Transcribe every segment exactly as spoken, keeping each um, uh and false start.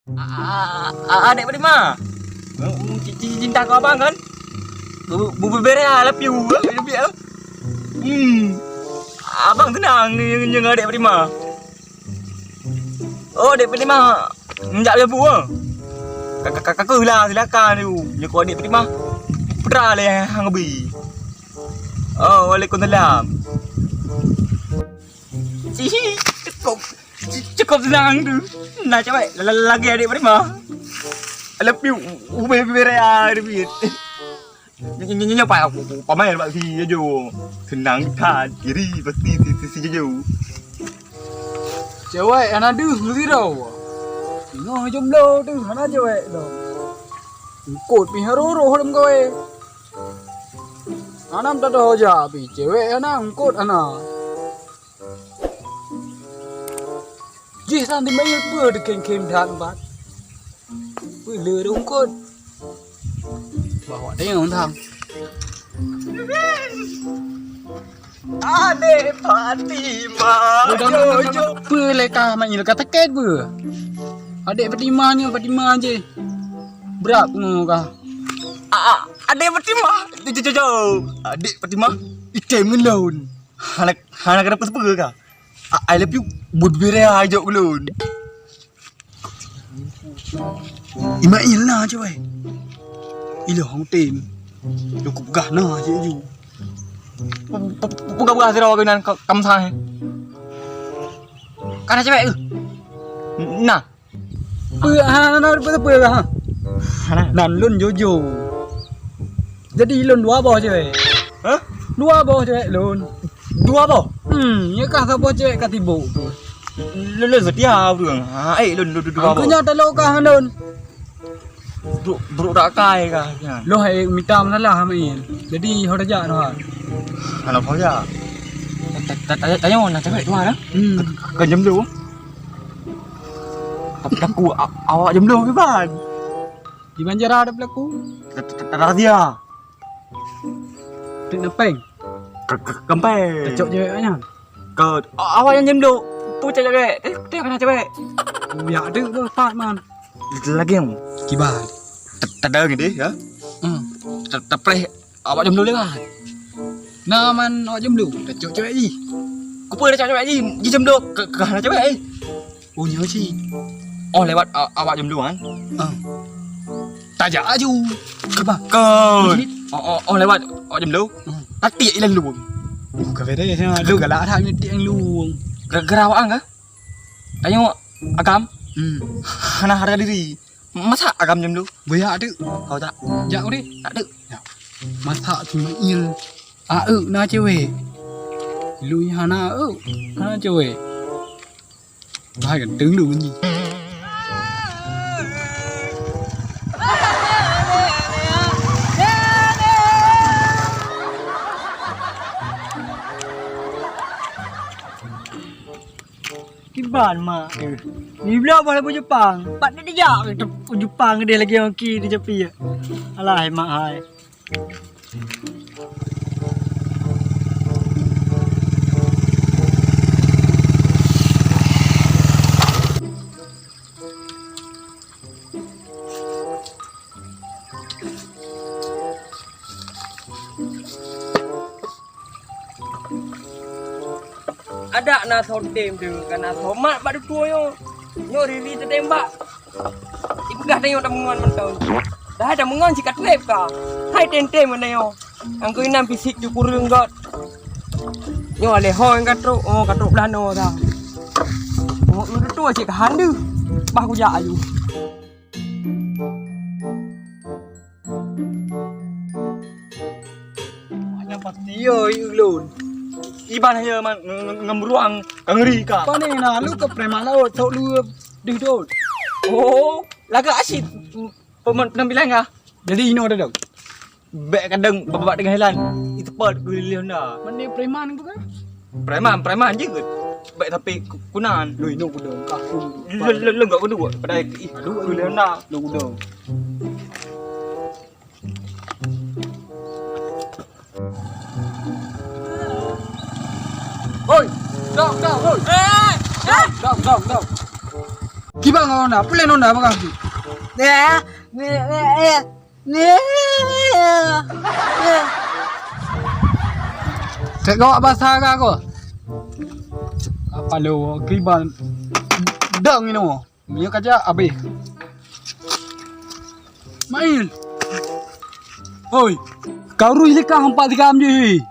A-, a-, a-, adék Fatimah. Ci-, ci-, cinta keu abang kan? Bu-, bu-, bubé raya, I love you. I love you. Hmm. Abang seunang ngon, ngon adék Fatimah. Oh, adék Fatimah. Meujak lé bu, ah. Ka, ka, ka, ka keuh lah, silakan. Nyoe keu adék Fatimah. Putra lé hang bi. Oh, waalaikumsalam. Cih, cukup, cukup seunang tu. Na cewek la-, la-, lagèe adék Fatimah. I love you, ubé-ubé raya, ubé. Nyoe, nyoe, nyoe, nyoe, pa-, pamaén bak si Jojo. Seunang that, iri pasti si, si, si Jojo. Cewek hana deuh sidroe. Singoh jomblo deuh hana cewek dong. Eungkôt pih harôh-rôh lom kawé. Hana meututoe jak pih cewek hana, eungkôt hana. Jih sang di Mail peue teukhém-khém that empat. Peue le rungkot. Bah awak tanyong sang. Adék Fatimah. Udah, udah, udah, udah. Peue lé kah Mail ka sakét peue? Adék Fatimah nyoe, Fatimah jih. Brat nyoe kah. A-, a-, adék Fatimah. Jo, jo, jo, jo. Adék Fatimah. Item ngon lôn. Hana, hana keuneuk peue-peue ka. A-, I love you, buet bira jok ulôn. Ismail na cewek. Ilong tem. Lôn kupeugah na cewek ju. Pu-, pu-, pu-, peugah-peugah sidroe keunan ka-, kamsang. Kana cewek tu. Na. Peue, ha, na, na, peue, peue, ha? Hana. Nan lôn Jojo. Jadi lôn dua boh cewek. Hah? Dua boh cewek lôn. Dua boh? Hmm, nyoe kah saboh cewek ka sibok tu. Lôn, lôn setia ureueng. Ha, eh, lôn, lôn dua boh. Angku nyoe talo kah lôn. Brok, brok dak kai kah nyan? Loh, eh, mita masalah Mail. Jadi ho tajak noh. Hana ho jak. Ta-, ta-, ta-, tanyoe na cewek dua dah. Hmm. Ke, ke, ke jam dua. Tapi aku a-, awak jam dua ke ban? Di Banjara ada pelaku. Ta-, ta-, ta-, razia. Tek nepeng. Ke, ke, kempeng. Cocok cewek nyan. Ke, a-, awak nyang jam dua. Tu cewek. Eh, tu kana cewek. Ya, tu, tu, pat man. Lagi yang. Kiban. Ta-, tadang deh, ya. Hmm. Ta-, tapreh. Awak jam dua lewat. Na man awak jam dua, tacok cewek jih. Kupeue tacok cewek jih? Jih jam dua, ke, ke hana cewek, eh. Oh, nyoe cit. Oh, lewat a-, awak jam dua, kan? Ah. Tajak aju. Kiban? Kon. Oh, oh, oh, lewat awak jam dua. Hmm. Tatik ilang luwung. Oh, ka beda, ya. Lu galak dah nyetik yang luwung. Gara-gara awak, kan? Tanyoe agam. Hmm. Hana harga diri. Masa agam jam dua? Buya tu. Kau tak? Jak udah. Tak ada. Ya. Masa si Mail. Aeu na cewek. Lui hana aeu. Hana cewek. Bahai ganteng lu bunyi. Kiban mak. Niblo boh lagu Jepang. Pat dia dijak ke Jepang ke dia lagi oki di Jepi. Alah mak hai. Adak na soe tem tu, ka na soe mat bak dutoe nyoe. Nyoe riri teutembak. Ipeugah tanyoe tameungon mantong. Dah tameungon si ka treb ka. Hai tem-tem ngon tanyoe. Angkeu inan fisik tu kureueng got. Nyoe aleh ho nyang ka trok, oh ka trok beulanoe dah. Oh, dutoe cit ka han deuh. Bah kujak aju. Hana pasti yo ulôn. Iban hanya man nge-, nge-, ngemruang ka ngeri ka. Pane na lu ke preman laôt, sok lu deuh dot. Oh, lagak asyik pe-, pe-, penampilan ka. Jadi inoe dah dong. Bèk kadang babak tengah jalan, iteupat keu lé Honda. Mending preman tu kan? Preman, preman je ke? Bèk sampai ku-, kunan. Lui, nu kuda, kah tu. Lôn, lôn, lôn gak kudu, padahal ih, aduh, keu lé Honda. Lu kuda. Hoi, dong, dong, hoi. Eh, eh. Dong, dong, dong, dong. Kiban ngon Honda, peulén Honda bagah jih. Ya, ya, ya, ya. Ya, ya. Cek gawak basa ka ko. Apa lo kiban dang inoe. Meunyoe ka jak, abéh. Mail. Hoi. Ka uroe lé kah empat tiga jih.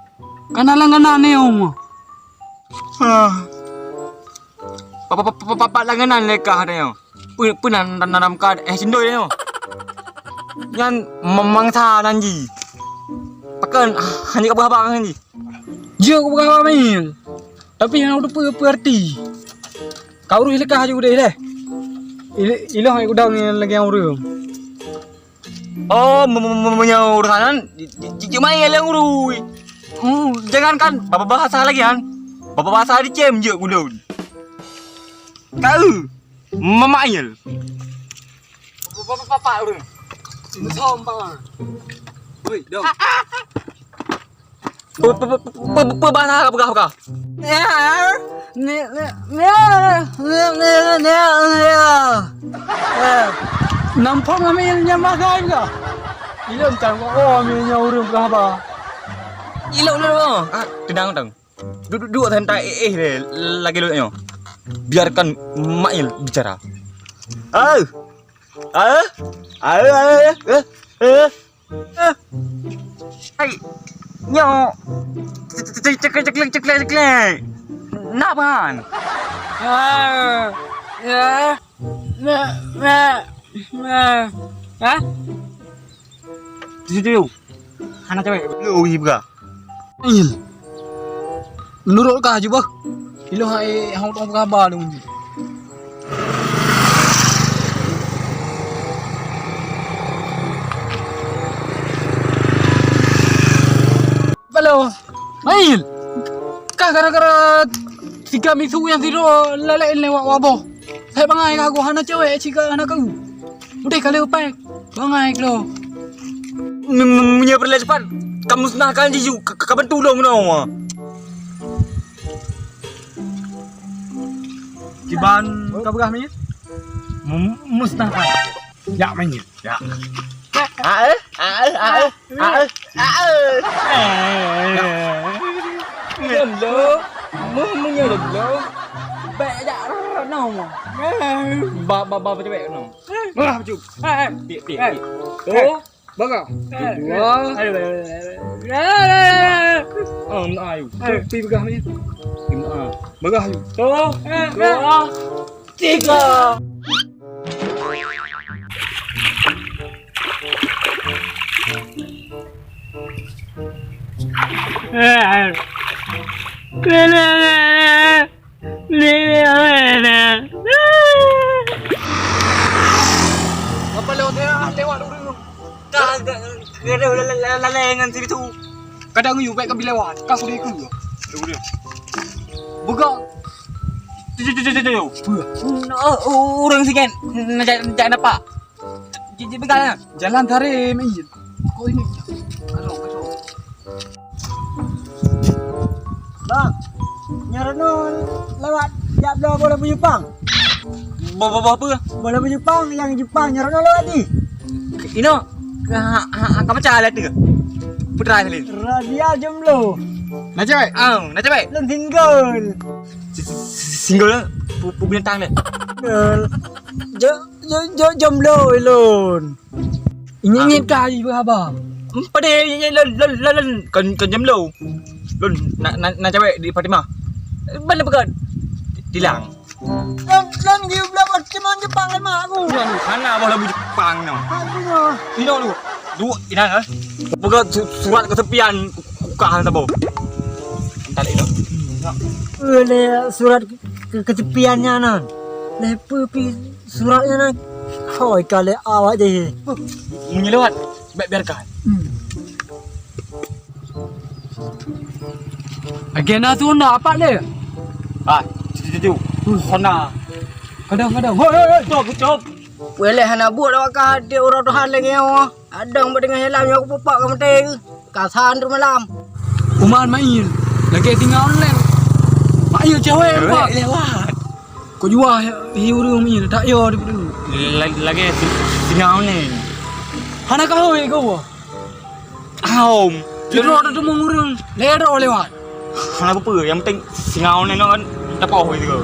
Kana langganan ni, Om. Ah. Pa-, pa-, pa-, pa-, pa-, langganan lé kah ni. Pe-, peue nan, nan, nan, nan ka, eh, sindoi ni. Nyan ma-, mangsa nan jih. Pakon, ah, hana ka beuhaba nan jih. Jeuet ubak Mail. Tapi hana teupeue peue arti. Ka uroe lé kah aju udeh leh. Ilong hai gudang nyan lagèe ureueng. Oh, meunyoe urusan nyan, jeuet Mail nyang urui. Hmm, jangankan bahasa lagèe nyan. Bahasa di cem jeuet gulon. Ka eu, Mail. Bapak ureueng. Sombong. Woi, dong. Pe-, pe-, pe-, pe-, pe-, peubasa ka peugah-peugah. Nampak ngambil nyamah gai ka. Ilôn tan, oh, ambil nyawa ureueng peugah haba. Ilôn, ilôn, ilôn. Ah, tenang, tenang. Duduk, duduk santai, eh, eh, lagi lôn nyoe. Biarkan Mail bicara. Oh. Ah? Ah, ah, ah, ah, ah. Ah. Hai. Nyoe. Cek, cek, cek, cek, cek, cek. Nah, Ban. Ah. Ya. Nah, nah, nah. Hah? Di situ. Hana cewek. Lu uji buka. Ih. Menurut kah jubah? Ilong hai hang tong haba lôn. Halo. Mail. Kah gara-gara tiga misu nyang sidroe lalek lewat waboh. Hai bangai kah hana cewek cika hana keu. Udeh ka lheueh péng. Bangai klo. Meunyoe peureulèe cepat, kamusnahkan jih, ka, ka, ka bantu lôn keunoe. Kiban ka peugah mie? Musnahkan. Jak mie. Jak. Ah, eh? Ah, eh? Ah, eh? Ah, eh? Ah, eh? Meunyoe lôn, meunyoe lôn, bèk jak rot-rot nong. Ba, ba, ba, cewek nong. Bah, bacut. Eh, eh. Tiek, tiek, eh, tiek. Oh. Bagah. Eh. Dua. Ayo, ayo, ayo, ayo. Eh. Oh, nak ayo. Eh. Pi bagah ni. Lima. Bagah ayo. Tuh. Eh, eh. Dua. Tiga. Eh, eh. Kena. Apa lewat dia? Lewat dulu. Ka, ka, ka, ka, la-, la-, la-, lalai ngon si Bitu. Kadang you baik ka bila wan, ka sudah ikut you. Sudah. Buka. Tu, tu, tu, tu, tu, tu. Oh, oh, orang sikit. Nak cari, nak cari nampak. Ji, ji, pegang lah. Jalan tarik, main. Kau ini. Aduh, aduh. Bang, nyoe lewat jak bloe bola Jepang. Bo-, bo-, bo apa? Bola Jepang, nyang Jepang nyoe lewat ni. Ino, ha, ha, ha, ka macam lah tu. Putra Salin. Radia jomblo. Nak cewek? Ah, nak cewek? Lôn single. Si-, si-, si-, single lah. Pu-, pu-, binatang ni. Single. Jo-, jo-, jo-, jomblo lôn. Ingat-ingat kah hari berhaba? Hmm, pada ingat-ingat lôn, lôn, lôn, lôn. Kon, kon jam lôn. Lôn na, na, na cewek di Fatimah. Mana peugah? Tilang. Lôn, lôn di belah Fatimah Jepang kan mak aku. Ino lu, hana boh lagu Jepang no. Aku mah. Ino lu. Dua, ina, eh. Peugah su-, surat kesepian ku-, kukah na tabo. Entar ino. Boleh surat ke-, kesepiannya nan. Lepe pi Surat nyan na. Hoi, ka lé awak jih. Meunyoe lewat, bèk biarkan. Hmm. Agenda tu na apa lé? Ah, cucu, cucu. Hona. Kadang, kadang. Hoi, hoi, hoi. Cop, cop. Wéh lé hana buet awak ka hati uroe Tuhan lagèe nyoe. Adong bak teungoh jalan nyoe kupupak ka meuté. Ka san tu malam. Uman main. Lagèe tinggai online. Main cewek. Cewek lewat. Kok jua hi ureueng mi tak yo di. La-, lagèe si-, singoh ni. Hana ka hôi kau. Aum. Sidroe teumong ureueng, lhèe droe lewat. Hana peue-peue, nyang penting singoh ni kan tapoh gitu.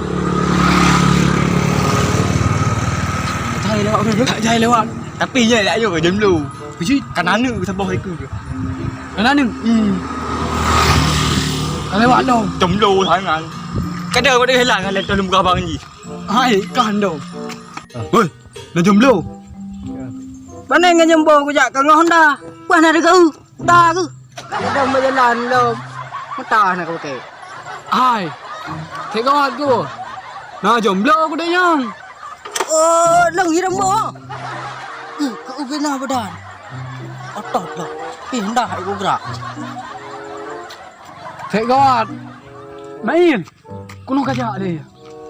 Jai lewat, jai lewat. Tapi ya, ya, ayo ke jam dua. Biji kan aneuk ke saboh ikut ke. Kan aneuk? Hmm. Kalau lewat dong. Jam dua sangat. Kadang pada hilang kan lepas lembah bang ji. Hai, kan dong. Woi, na jomblo. Pane ngon jomblo kujak ka ngon Honda. Wah, na dekat. Udah ke? Kadang berjalan lom. Mata nak pakai. Hai. Cek gawat ke? Na jomblo aku dah nyang. Oh, long hiram bo. Eh, kau ubena badan. Otot lah. Pindah aku gerak. Cek gawat. Main. Kuno kajak deh.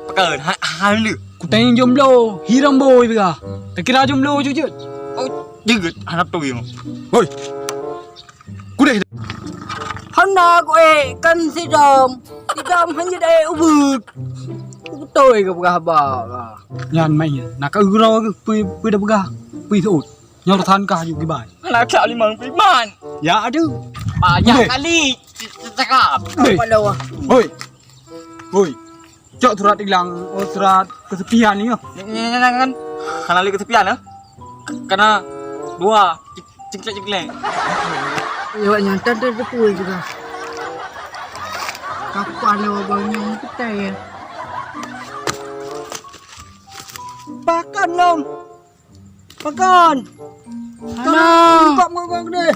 Pakon, ha, ha, lu. Kutanyong jomblo, hiram boy beuga. Takira jomblo jujut. Oh, jujut, hana beutôi. Hoi. Kudeh. Hana ku eh, kan sidom. Sidom hanya dai ubut. Beutôi ke peugah haba. Nyan main. Nak kau gurau ke, pui, pui dah peugah. Pui seut. Nyoe urusan kah aju kiban. Anak cak limong peuliman. Ya, aduh. Banyak kali cakap. Hei. Hoi. Hoi. Cok surat hilang, oh, surat kesepian ni, oh. Ni, ni, ni, ni, kan? Hana lé kesepian, eh? Karena dua, cek-, cengklek-cengklek. Ya, awak nyantan tu betul juga. Kapan lewat bang nyong petai, ya? Pakan, Long. Pakon? Hana. Buka muka gede.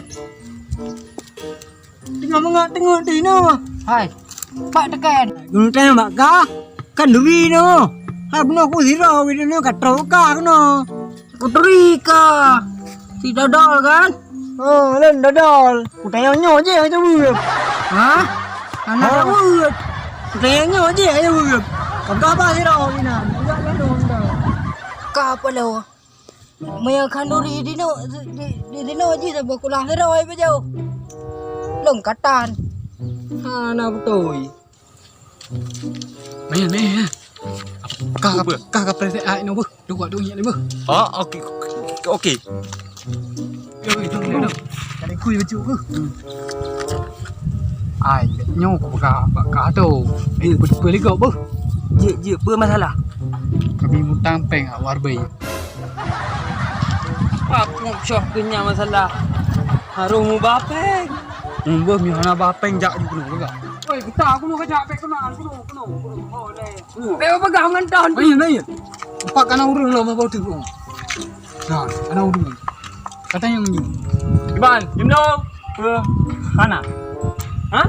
Tengah mengak tengok di no. Hai. Pak tekan. Guna tanya mak kah? Kan duri no. Ha, bunoe ku sira widi no ka trok kah no. Ku turi kah. Si dodol kan? Oh, lain dodol. Ku tanya nyoe je aja weup. Ha? Anak weup. Ku tanya nyoe je aja weup. Kau apa sira widi na? Enggak kan dong. Kah apa lo? Meunyoe khanduri dinoe, di, di, dinoe jih saboh kulah heurôi beujoh. Lôn katan. Hana beutôi. Meh, meh. Ka, ka, ka, ka preset ai nyoe beuh. Duek, duek nyan beuh. Oh, oke, oke, oke. Yo, yo, yo, yo. Kali kui baju beuh. Ai, nyoe ku baka, baka tu. Eh, beutôi ligok beuh. Jeuet, jeuet, peue masalah? Kami mutang péng awak warbai. Apa cok keu nyan masalah? Harôh mubapéng. Meuboh meuhana bapéng jak ju keunoe, peugah. Oi, kita keunoe kajak péng keunoe, keunoe, keunoe, keunoe. Oh, lé. Péng peugah ngon ton. Bayi, bayi. Empat kana ureueng lom bak tu. Nah, kana ureueng. Kata nyang nyoe. Iban, jumlah. Peue hana? Ha?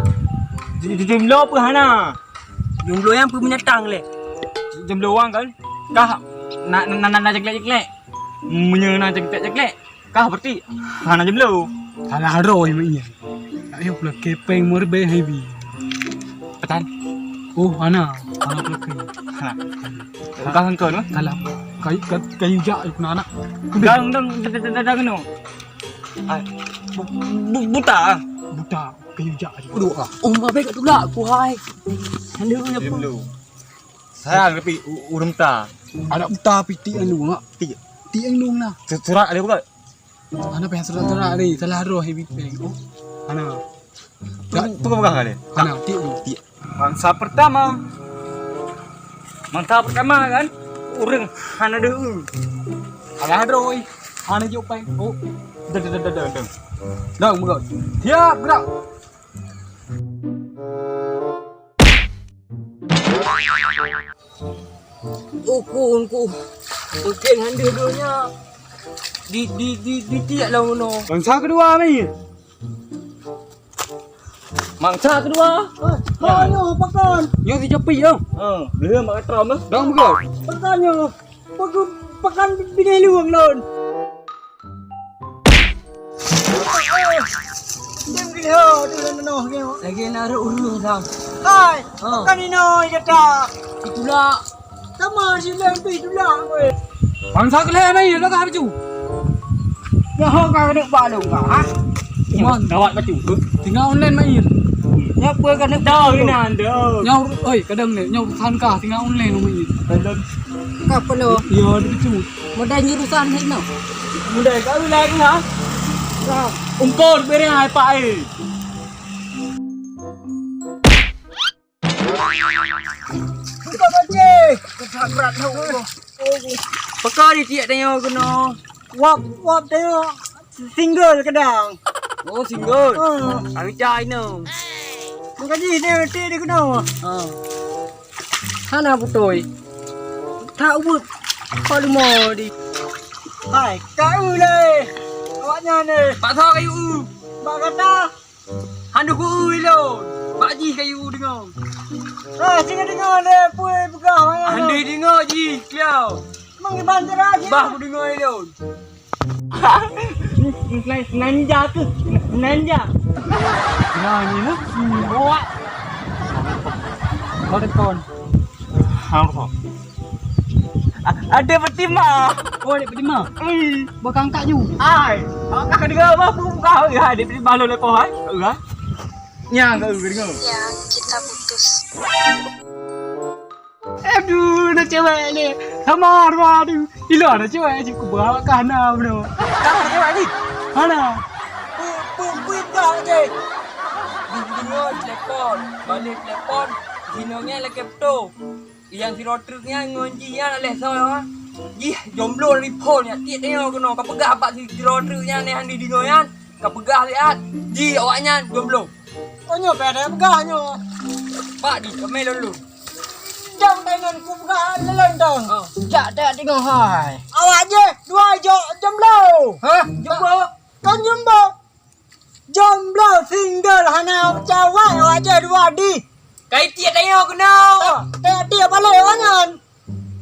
Ju-, ju-, jumlah peue hana? Jumlah nyang peue binatang lé. Jumlah wang kan? Kah na, na, na, na, na ceklek-ceklek. Meunyoe na ceklek-ceklek, kah berarti hana jumlah. Hana roh nyang iya. Ayo pula kepeng meureubai hai bi. Petan. Oh, hana. Hana pula kepeng. Hana. Bukan engkau tu. Kalah. Kayu, kayu, kayu jak je kena anak. Dang, dang, dang, dang, dang, dang, no. Ah, bu-, bu-, buta. Buta. Kayu jak je. Aduh, ah. Oh, mabe kat tulak aku, hai. Hello, ya, Jumlah. Sayang tapi u-, ureueng ta. Adak buta pitik anu ngak. Tik. Tik anu lah. Su-, surat ada bukan? Ana payah surat-surat ni, salah roh ibi peng. Oh, ana. Tu, tu kau pegang kali? Ana, tik tu. Tik. Mangsa pertama. Mangsa pertama kan, ureueng hana deu. Salah roh, hana jok peng. Oh, dah, dah, dah, dah, dah. Dah, buka. Siap, gerak. Uku, uku. Mungkin handeuh donya. Di, di, di, di tiak lah uno. Mangsa kedua ni. Mangsa kedua. Eh, ha, nyoe pakon. Nyoe si Jopi tu. Ha, dia mak tram tu. Dong betul. Pakon nyoe. Pakon, pakon binai luang lon. Dem geuh tu lôn noh nyoe. Lagi na ureueng sam. Hai, ha. Kan inoe gata. Itulah. Sama si lôn pi itulah kowe. Bangsa keleh mai lo ka baju. Nyoe ka keuneuk balong ka, ha? Man, gawat baju. Tinggal online main. Nyoe peue ka neuk Dah peue? Inan dah. Nyoe, oi, kadang ni, nyoe urusan kah tinggal online rumah ni. Kadang Kah peue? Yo, dia tu. Modai jurusan ni no. Mudah kau lagi ha? Kah. Ungkor bereng hai pak eh. Buka kunci. Kesak berat tau. Peka di tiek tengok kena. Wap, wap tengok. Single kadang. Oh, single. Ha. Kami cai no. Maka jih ni tiek di kena. Ha. Hana beutôi. Tak ubut. Kau lima di. Hai, kau le. Awaknya ni. Pak Thok kayu. Pak kata. Handu ku ilon. Pak jih kayu dengar. Ah, singa dengar le, pui peugah maya. Handu dengar jih, keliau. Mang iban teras. Bah ku dengar ilon. Senanja tu, senanja. Nah, ni lah. Buat. Kau depan. Hang kau. Ada Fatimah. Oh, ada Fatimah. Hmm. Bukan kak ju. Ai, kau dengar apa pun kau ya, ada Fatimah lo lepo hai. Kau kan? Nyang kau dengar. Ya, kita putus. Aduh, nak cewek ni. Sama arwah tu. Ilo ada cewek je ku bawa ke hana bro. Kau cewek ni. Hana. Pui pui pui dah je. Dengar telepon, balik telepon. Sinonya lagi betul. Yang sidroe treuk nyan ngon jih nyan leh soe, ha? Jih jomblo dari phon nyan, tiek tengok keunoe, ka peugah bak sidroe treuk nyan, nyan di dingoe nyan, ka peugah siat, jih awaknyan jomblo. Oh, nyoe payah peugah nyoe. Pak di, kami lôn lôn. Jang tangan ku peugah lôn dong. Oh. Jak tak tengok hai. Awak je dua jok jomblo. Ha? Jomblo? Kan jomblo. Jomblo single hana cawai awak je dua di. Kai tiek tayong keunoe. Tiek-tiek balek awak nyan.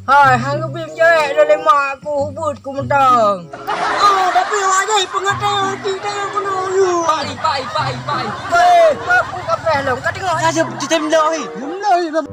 Hai, hang geubim jawek lé mak aku hubut ku mantong. Oh, tapi awak je peungeut tayong tiek tayong keunoe. Pai, pai, pai, pai. Weh, aku kabeh lom. Ka tengok. Ka jom, jom, jom, jom.